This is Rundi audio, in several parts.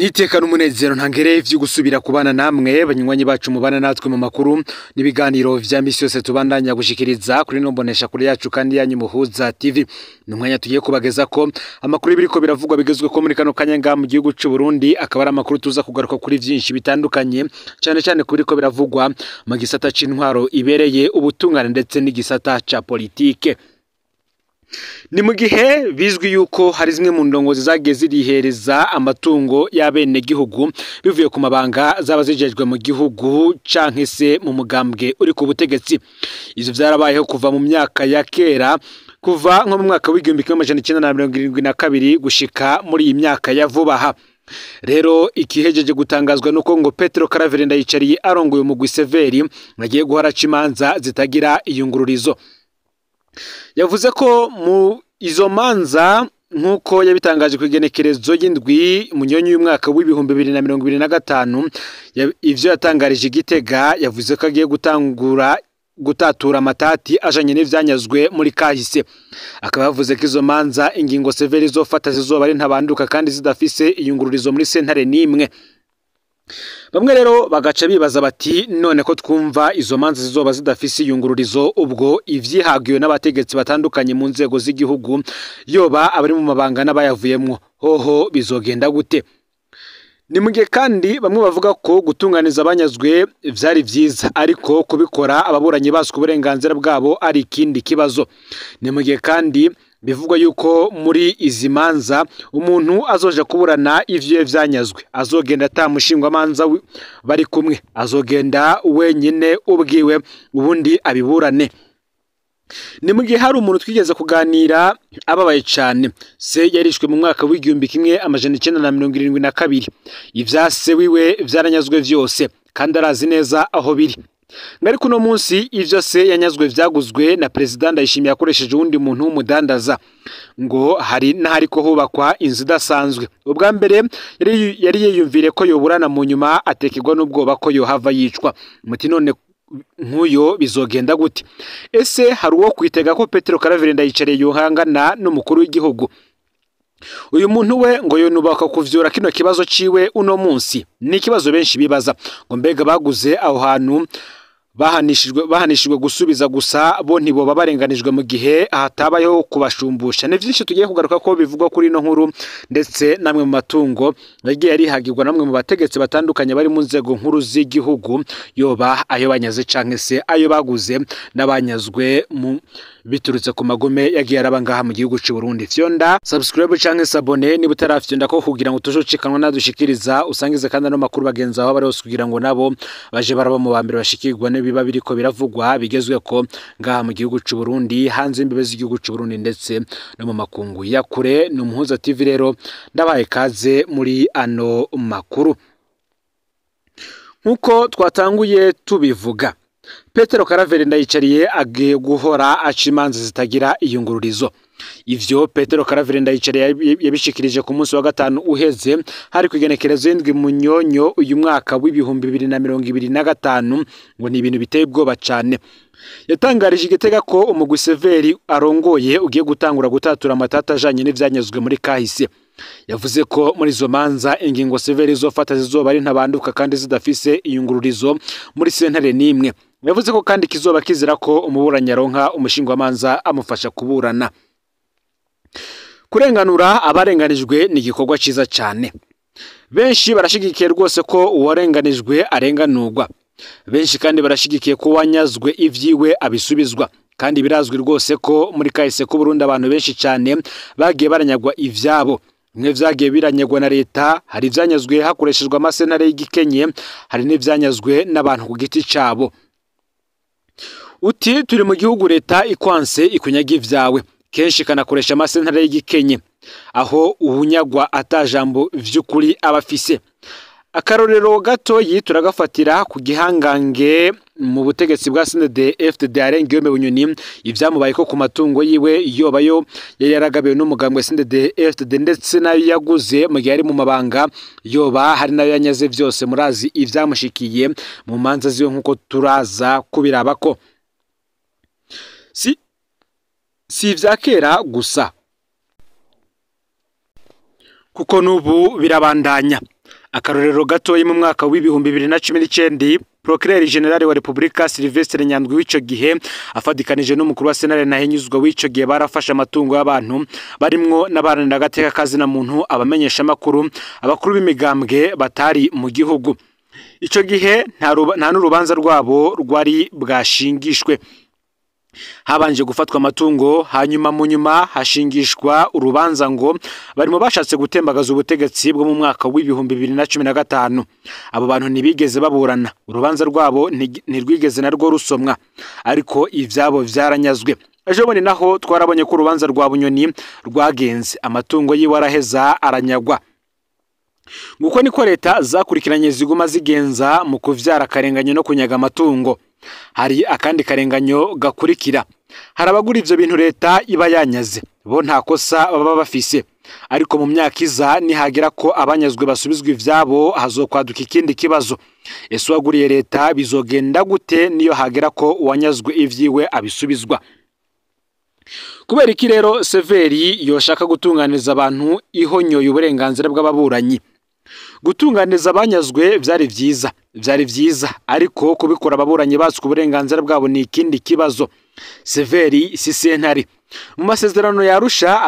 Niteka n'umunezero ntangere vyo gusubira kubana namwe banywanyi bacu mubana natwe mu makuru n'ibiganiro vya misi yose tubandanya gushikiriza kuri no mbonesha kuri yacu kandi yanyu Muhuza TV. Numwanya tugiye kubageza ko amakuru biriko biravugwa bigezwe ko muri kano kanya nga mu gihugu c'u Burundi, akaba ari amakuru tuza kugaruka kuri vyinshi bitandukanye, cyane cyane kuri ko biravugwa mu gisata c'intwaro ibereye, ubutungane ndetse n'igisata ca politike. Ni mu gihe bizwi yuko hari zimwe mu ndongozi zagiye zirihereza amatungo y'abenegihugu bivuye ku mabanga zaba zijejwe mu gihugu canke se mu mugambwe uri ku butegetsi. Ivyo vyarabayeho kuva mu myaka ya kera, kuva nko mu mwaka w'1972 gushika muri iyi myaka ya vuba aha. Rero ikihejeje gutangazwa nuko ngo Petero Karaveri Ndayicariye arongoye umugwi Severi agiye guhora imanza zitagira iyungururizo. Yavuze ko mu izo manza, nk'uko yabitangaje ku igenekerezo y'indwi Munyonyi y'umwaka w'2025, ivyo yatangarije Igitega, yavuze ko agiye gutangura gutatura amatati ajanye n'ivyanyazwe muri kahise. Akaba yavuze ko izo manza ingingo Severi izofata zizoba ari ntabanduka kandi zidafise iyungururizo muri sentare n'imwe. Bamwe rero bagaca bibaza bati none ko twumva izo manza zizoba zidafise iyungururizo, ubwo ivyihagiwe n'abategetsi batandukanye mu nzego z'igihugu, yoba abari mu mabanga n'abayavuyemwo, hoho bizogenda gute? Ni mu gihe kandi bamwe bavuga ko gutunganiza abanyazwe vyari vyiza, ariko kubikora ababuranyi baswe uburenganzira bwabo ari ikindi kibazo. Ni mu gihe kandi bivugwa yuko muri izi manza umuntu azoja kuburana ivyo vyanyazwe azogenda atamushingwamanza bari kumwe, azogenda wenyine ubwiwe ubundi abiburane. Ni mu gihe hari umuntu twigeze kuganira ababaye cane, se yarishwe mu mwaka w'1972, ivyase wiwe vyaranyazwe vyose kandi arazi neza aho biri. Ariko uno munsi ivyo se yanyazwe vyaguzwe na President Ndayishimiye akoresheje uwundi muntu w'umudandaza, ngo hari n'ahariko hubakwa inzu idasanzwe. Ubwa mbere yari yiyumvire ko yoburana, mu nyuma atekerwa n'ubwoba ko yohava yicwa. Muti none nk'uyo bizogenda gute? Ese hari uwo kwitega ko Petero Karaveri Ndayicariye yohangana n'umukuru w'igihugu? Uyu muntu we ngo yonubaka kuvyura kino kibazo ciwe uno munsi. Ni ikibazo benshi bibaza, ngo mbega baguze aho hantu bahanishijwe gusubiza gusa, bo ntiboba barenganijwe mu gihe hatabayeho kubashumbusha. Ni vyinshi tugiye kugaruka ko bivugwa kuri ino nkuru, ndetse namwe mu matungo yagiye arihagirwa namwe mu bategetsi batandukanye bari mu nzego nkuru z'igihugu, yoba ayo banyaze canke se ayo baguze n'abanyazwe mu biturutse ku magome yagiye araba ngaha mu gihugu c'u Burundi. Fyonda subscribe canke s'abonner niba utarafyonda ko kugira ngo tujucikanwa nadushikiriza, usangize kandi no makuru bagenzi aho bari hose kugira ngo nabo baje baraba mu bambere bashikirwa n'ibiba biriko biravugwa bigezwe ko ngaha mu gihugu c'u Burundi, hanze imbibe z'igihugu c'u Burundi ndetse no mu makungu ya kure. Ni Umuhuza TV rero ndabaye kaze muri ano makuru. Nkuko twatanguye tubivuga, Petero Karaveri Ndayicariye agiye guhora aca imanza zitagira iyungururizo. Ivyo Petero Karaveri Ndayicariye yabishikirije ku munsi wa gatanu uheze, hari ku igenekerezo y'indwi Munyonyo uyu mwaka w'2025, ngo ni ibintu biteye ubwoba cane. Yatangarije Igitega ko umugwi Severi arongoye ugiye gutangura gutatura amatata ajanye n'ivyanyazwe muri kahise. Yavuze ko muri izo manza ingingo Severi izofata zizoba ari ntabanduka kandi zidafise iyungururizo muri sentare n'imwe. Yavuze ko kandi kizoba kizira ko umuburanyi aronka umushingwamanza amufasha kuburana. Kurenganura abarenganijwe ni igikorwa ciza cane. Benshi barashigikiye rwose ko uwarenganijwe arenganurwa. Benshi kandi barashigikiye ko uwanyazwe ivyiwe abisubizwa. Kandi birazwi rwose ko muri kahise k'u Burundi abantu benshi cane bagiye baranyagwa ivyabo. Bimwe vyagiye biranyagwa na leta, hari ivyanyazwe hakoreshejwe amasentare y'igikenye, hari n'ivyanyazwe n'abantu ku giti cabo. Uti turi mu gihugu leta ikwanse ikunyaga ivyawe, kenshi ikanakoresha amasentare y'igikenye, aho uwunyagwa atajambo vy'ukuri aba afise. Akarorero gatoyi turagafatira ku gihangange mu butegetsi bwa CNDD-FDD Guillaume Bunyoni, ivyamubaye ko ku matungo yiwe yobayo yari yaragabiwe n'umugambwe CNDD-FDD ndetse nayo yaguze mu gihe ari mu mabanga, yoba hari nayo yanyaze vyose. Murazi ivyamushikiye mu manza ziwe nkuko turaza kubirabako. Si ivya kera gusa, kuko n'ubu birabandanya. Akarorero gatoyi, mu mwaka w'2019, Procureur Général wa Repubulika Sylvestre Nyandwi w'ico gihe afadikanije n'umukuru wa Sentare Ntahinyuzwa w'ico gihe barafashe amatungo y'abantu barimwo n'abaharanira agateka kazina muntu, abamenyesha makuru, abakuru b'imigambwe batari mu gihugu. Ico gihe nta n'urubanza rwabo rwari bwashingishwe. Habanje gufatwa amatungo, hanyuma mu nyuma hashingishwa urubanza ngo barimo bashatse gutembagaza ubutegetsi bwo mu mwaka w'2015. Abo bantu ntibigeze baburana, urubanza rwabo ntirwigeze narwo rusomwa, ariko ivyabo vyaranyazwe. Ejo bundi naho twarabonye ko urubanza rwa Bunyoni rwagenze, amatungo yiwe araheza aranyagwa. Nguko niko leta zakurikiranye ziguma zigenza mu kuvyara akarenganyo no kunyaga amatungo. Hari akandi karenganyo gakurikira. Hari abagura ivyo bintu leta iba yanyaze, bo nta kosa baba bafise, ariko mu myaka iza nihagera ko abanyazwe basubizwa ivyabo hazokwaduka ikindi kibazo. Ese uwaguriye leta bizogenda gute niyo hagera ko uwanyazwe ivyiwe abisubizwa? Kubera iki rero Severi yoshaka gutunganiriza abantu ihonyoye uburenganzira bw'ababuranyi? Gutunganiriza abanyazwe vyari vyiza, vyari vyiza, ariko kubikora ababuranyi batswe uburenganzira bwabo ni ikindi kibazo. Severi si sentare. Mu masezerano ya Arusha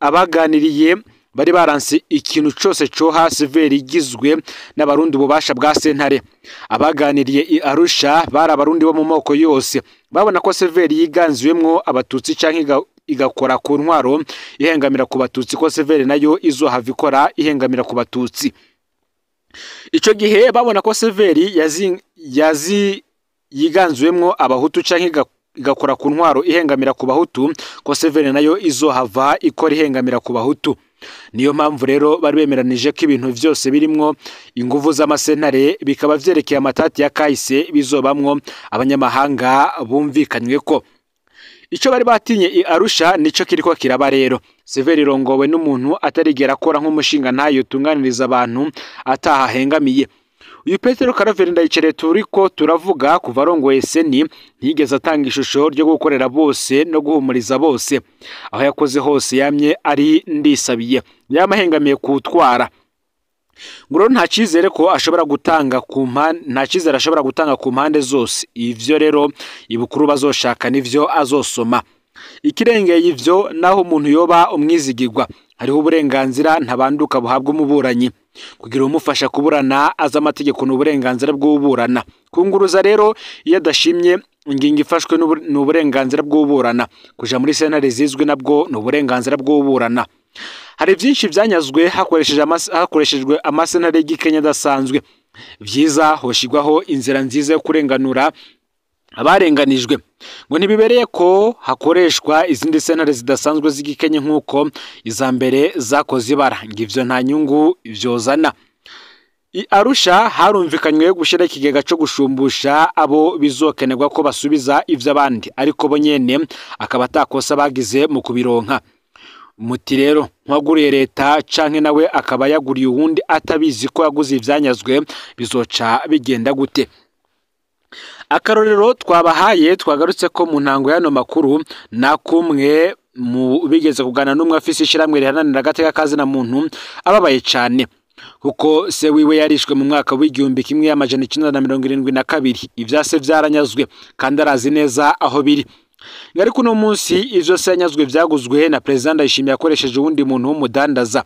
abaganiriye bari baranse ikintu cose coha Severi igizwe n'abarundi ububasha bwa sentare. Abaganiriye i Arusha bari abarundi bo mu moko yose, babona ko Severi yiganziwemwo abatutsi canke igakora ku ntwaro ihengamira ku batutsi, ko Severi nayo izohava ikora ihengamira ku batutsi. Ico gihe babona ko Severi yazi yiganziwemwo abahutu canke igakora ku ntwaro ihengamira ku bahutu, ko Severi nayo izohava ikora ihengamira ku bahutu. Niyo mpamvu rero bari bemeranije ko ibintu vyose birimwo inguvu z'amasentare bikaba vyerekeye amatati ya kahise bizobamwo abanyamahanga bumvikanywe ko. Ico bari batinye i Arusha nico kiriko kiraba rero. Severi irongowe n'umuntu atarigera akora nk'umushinga ntayo tunganiriza abantu atahahengamiye. Uyu Petero Karaveri Ndayicariye turiko turavuga kuva arongoye Seni ntiyigeze atanga ishusho ryo gukorera bose no guhumuriza bose. Aho yakoze hose yamye ari ndisabiye, yamahengamiye kutwara. Ngo nta cyizere ko ashobora gutanga ku mpande, nta cyizere ashobora gutanga ku mpande zose. Ivyo rero ibukuru bazoshaka nivyo azosoma. Ikirengeye ivyo, naho umuntu yoba umwizigirwa, hariho uburenganzira ntabanduka buhabwa umuburanyi. Kugira umufasha kuburana aza amategeko n'uburenganzira bw'uburana. Kunguruza rero iyo adashimye ingingo ifashwe n'uburenganzira bw'uburana. Kuja muri sentare zizwi nabwo n'uburenganzira bw'uburana. Hari byinshi byanyazwe hakoreshejwe amasentare y'Ikenya adasanzwe. Vyiza hoshigwaho inzira nziza yo kurenganura abarenganijwe. Ngo ntibibereye ko hakoreshwa izindi sentare zidasanzwe z'Igikenye nk'uko iza mbere zakoze ibara, ngo ivyo nta nyungu vyozana. I Arusha harumvikanywe gushira ikigega co gushumbusha abo bizokenerwa ko basubiza ivy'abandi, ariko bo nyene akaba atakosa bagize mu kubironka. Muti rero nkwaguriye leta canke nawe akaba yaguriye uwundi atabizi ko yaguze ivyanyazwe, bizoca bigenda gute? Akarorero twabahaye twagarutse ko mu ntango y'ano makuru na kumwe mu bigeze kugana n'umwe afise ishiramwe riharanira agateka kazina muntu ababaye cane, kuko se wiwe yarishwe mu mwaka w'1972, ivyase vyaranyazwe kandi arazi neza aho biri. Ariko uno munsi ivyo se yanyazwe vyaguzwe na President Ndayishimiye akoresheje uwundi muntu w'umudandaza.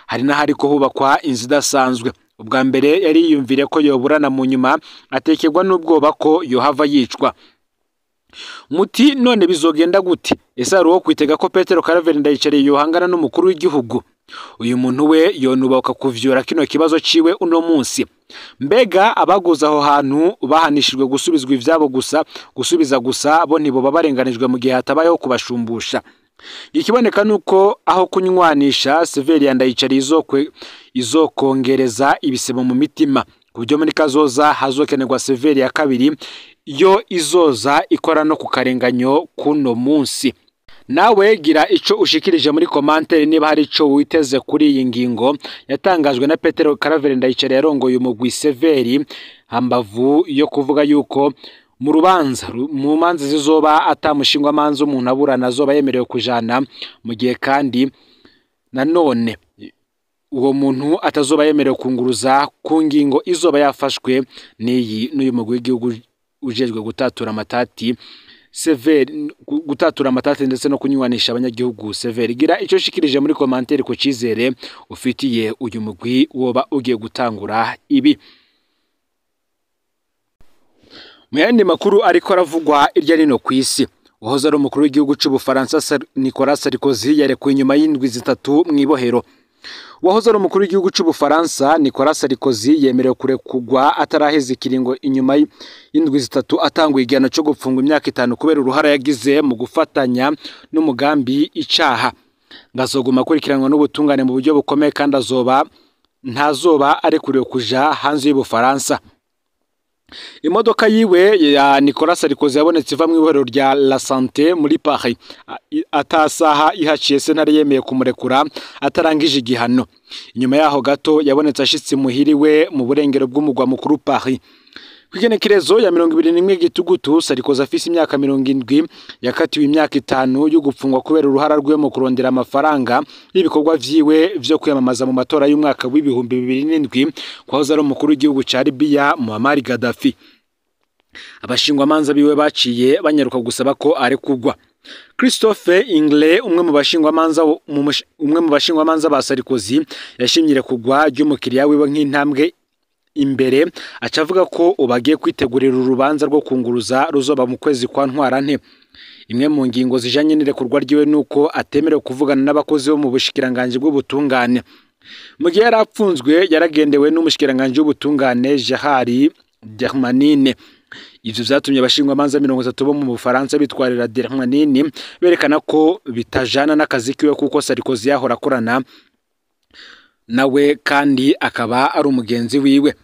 Hari n'ahari ko hubakwa inzu idasanzwe. Ubwa mbere yari yiyumvire ko yoburana, mu nyuma atekerwa n'ubwoba ko yohava yicwa. Muti none bizogenda gute? Ese hari uwo kwitega ko Petero Karaveri Ndayicariye yohangana n'umukuru w'igihugu? Uyu muntu we yonubahuka kuvyura kino kibazo ciwe uno munsi. Mbega abaguze aho hantu bahanishijwe gusubizwa ivyabo gusa, gusubiza gusa bo ntiboba barenganijwe mu gihe hatabayeho kubashumbusha? Ikiboneka nuko aho kunywanisha Severi ya Ndayicariye izokongereza ibisebo mu mitima, ku buryo muri kazoza hazokenerwa Severi ya kabiri yo izoza ikora no ku karenganyo kuno munsi. Nawe gira ico ushikirije muri commentaire niba hari ico witeze kuri iyi ngingo yatangajwe na Petero Karaveri Ndayicariye yarongoye umugwi Severi, hambavu yo kuvuga yuko mu rubanza mu manza zizoba atamushingwa manza umuntu aburana azoba yemerewe kujana, mu gihe kandi nanone uwo muntu atazoba yemerewe kunguruza ku ngingo izoba yafashwe n'iyi n'uyu mugwi w'igihugu ujejwe gutatura amatati Severi, gutatura amatati ndetse no kunywanisha abanyagihugu Severi. Gira icyo shikirije muri commentaire ku cizere ufitiye uyu mugwi woba ugiye gutangura ibi. Mu yandi makuru ariko aravugwa irya nino kw'isi, uwahoze ari umukuru w'igihugu c'Ubufaransa Nicolas Sarkozy yarekuwe inyuma y'indwi zitatu mw'ibohero. Uwahoze ari umukuru w'igihugu c'Ubufaransa Nicolas Sarkozy yemerewe kurekugwa ataraheza ikiringo inyuma y'indwi zitatu atanguye igihano co gupfungwa imyaka 5 kubera uruhara yagize mu gufatanya n'umugambi icaha. Ngazoguma akurikiranwa n'ubutungane mu buryo bukomeye kandi azoba ntazoba arekuriwe kuja hanze y'Ubufaransa. Imodoka yiwe ya Nicolas Sarkozy yabonetse iva mw'ibohero rya La Santé muri Paris atasaha ihaciye sentare yemeye kumurekura atarangije igihano. Inyuma yaho gato yabonetse ashitse muhiriwe mu burengero bw'umugwa mukuru Paris. Kw'igenekerezo ya 21 Gitugutu, Sarkozy afise imyaka 70 yakatiwe imyaka 5 yo gupfungwa kubera uruhara rwe mu kurondera amafaranga y'ibikorwa vyiwe vyo kwiyamamaza mu matora y'umwaka w'ibihumbi 2007 kwahoze ari umukuru w'igihugu ca Libya Muammar Gaddafi. Abashingwamanza biwe baciye banyaruka gusaba ko arekugwa. Christophe Ingle, umwe mu bashingwamanza ba Sarkozy, yashimyire kugwa ry'umukiriya wiwe nk'intambwe imbere, acavuga ko ubagiye kwitegurira urubanza rwo kunguruza ruzoba mu kwezi kwa Ntwarante. Imwe mu ngingo zijanye n'irekurwa ryiwe nuko atemerewe kuvugana n'abakozi bo mu bushikiranganje bw'ubutungane. Mu gihe yarapfunzwe yaragendewe n'umushikiranganje w'ubutungane Gérard Darmanin. Ivyo vyatumye abashingwamanza 30 bo mu Bufaransa bitwarira Darmanin berekana ko bitajana n'akazi kiwe kuko Sarkozy yahora akorana nawe kandi akaba ari umugenzi wiwe.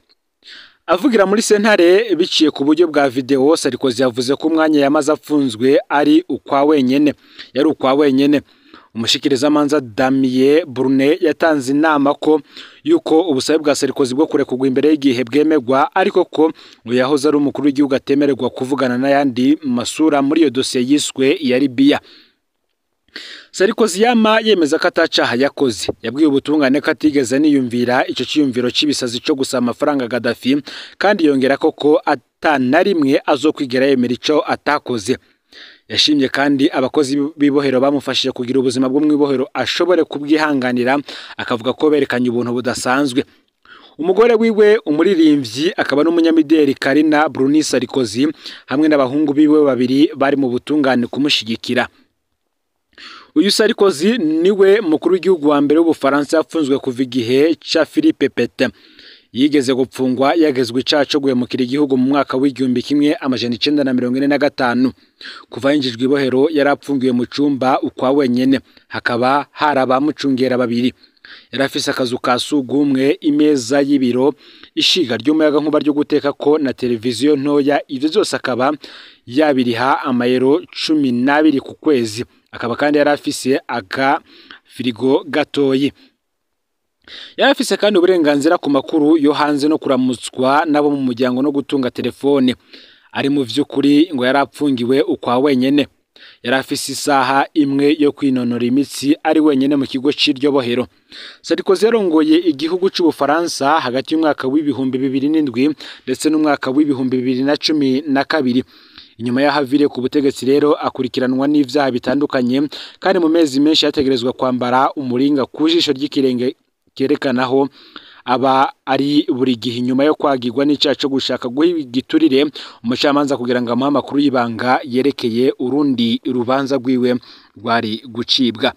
Avugira muri sentare biciye ku buryo bwa video, Sarkozy yavuze ko umwanya yamaze apfunzwe ari ukwa wenyene, yari ukwa wenyene. Umushikirizamanza Damien Brunet yatanze inama ko yuko ubusabe bwa Sarkozy bwo kurekurwa imbere y'igihe bwemegwa, ariko ko ngo yahoze ari umukuru w'igihugu atemererwa kuvugana n'ayandi masura muri iyo dosiye yiswe iya Libya. Sarkozy yama yemeza ko atacaha yakoze. Yabwiye ubutungane ko atigeze niyumvira ico ciyumviro c'ibisazi co gusaba amafaranga Gaddafi, kandi yongera ko atana rimwe azokwigera yemera ico atakoze. Yashimye kandi abakozi b'ibohero bamufashije kugira ubuzima bwo mw'ibohero ashobore kubwihanganira, akavuga ko berekanye ubuntu budasanzwe. Umugore wiwe umuririmbyi akaba n'umunyamideli Karina Bruni Sarkozy hamwe n'abahungu biwe babiri bari mu butungane kumushigikira. Uyu Sarkozy niwe mukuru w'igihugu wa mbere w'Ubufaransa yapfunzwe kuva igihe ca Philippe Pétain. Yigeze gupfungwa yagezwe icaha co guhemukira igihugu mu mwaka w'1945. Kuva yinjijwe ibohero yarapfungiwe mu cumba ukwa wenyene, hakaba hari abamucungera babiri. Yarafise akazu ka sugumwe, imeza y'ibiro, ishiga ry'umuyagankuba ryo guteka ko na televiziyo ntoya. Ivyo vyose akaba yabiriha amayero 12 ku kwezi. Akaba kandi yarafise aga firigo gatoyi. Yarafise kandi uburenganzira ku makuru yo hanze no kuramutswa nabo mu muryango no gutunga telefone. Ari mu vy'ukuri ngo yarapfungiwe ukwa wenyene. Yarafise isaha imwe yo kwinonora imitsi ari wenyene mu kigo c'iryo bohero. Sarkozy yarongoye igihugu c'Ubufaransa hagati y'umwaka w'ibihumbi 2007 ndetse n'umwaka w'ibihumbi 2012. Inyuma y'ahaviriye ku butegetsi rero akurikiranwa n'ivyaha bitandukanye, kandi mu mezi menshi yategerezwa kwambara umuringa ku jisho ry'ikirenge kerekanaho aba ari buri gihe, inyuma yo kwagirwa n'icaha co gushaka guha igiturire umucamanza kugira ngo amuhe amakuru y'ibanga yerekeye urundi rubanza rwiwe rwari gucibwa.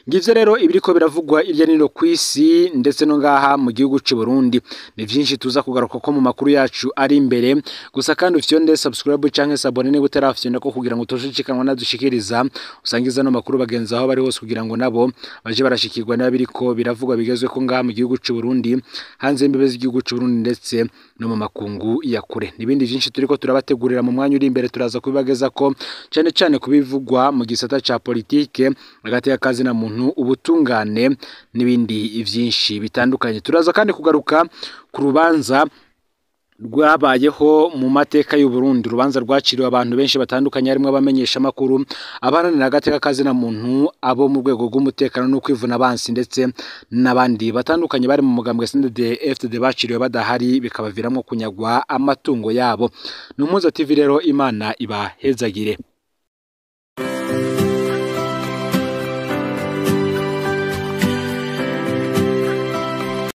Ngivyo rero ibiriko biravugwa irya nino kw'isi ndetse no ngaha mu gihugu c'u Burundi. Ni vyinshi tuza kugaruka ko mu makuru yacu ari imbere, gusa kandi ufyonde subscribe canke s'abonner niba utarafyonda ko kugira ngo utojicikanwa nadushikiriza, usangiza no makuru bagenzi aho bari hose kugira ngo nabo baje barashikirwa n'abiriko biravugwa bigezwe ko ngaha mu gihugu c'u Burundi, hanze y'imbibe z'igihugu c'u Burundi ndetse no mu makungu ya kure. Nibindi vyinshi turiko turabategurira mu mwanya uri imbere, turaza kubibageza ko cane cane kubivugwa mu gisata ca politike hagati y'akazi na muntu, ubutungane n'ibindi vyinshi bitandukanye. Turaza kandi kugaruka ku rubanza rwabayeho mu mateka y'u Burundi, urubanza rwaciriwe abantu benshi batandukanye harimo abamenyesha makuru, abaharanira agateka kazina muntu, abo mu rwego rw'umutekano no kwivuna abansi, ndetse n'abandi batandukanye bari mu mugambwe CNDD FDD baciriwe badahari, bikabaviramo kunyagwa amatungo yabo. Ni Umuhuza TV rero, Imana ibahezagire.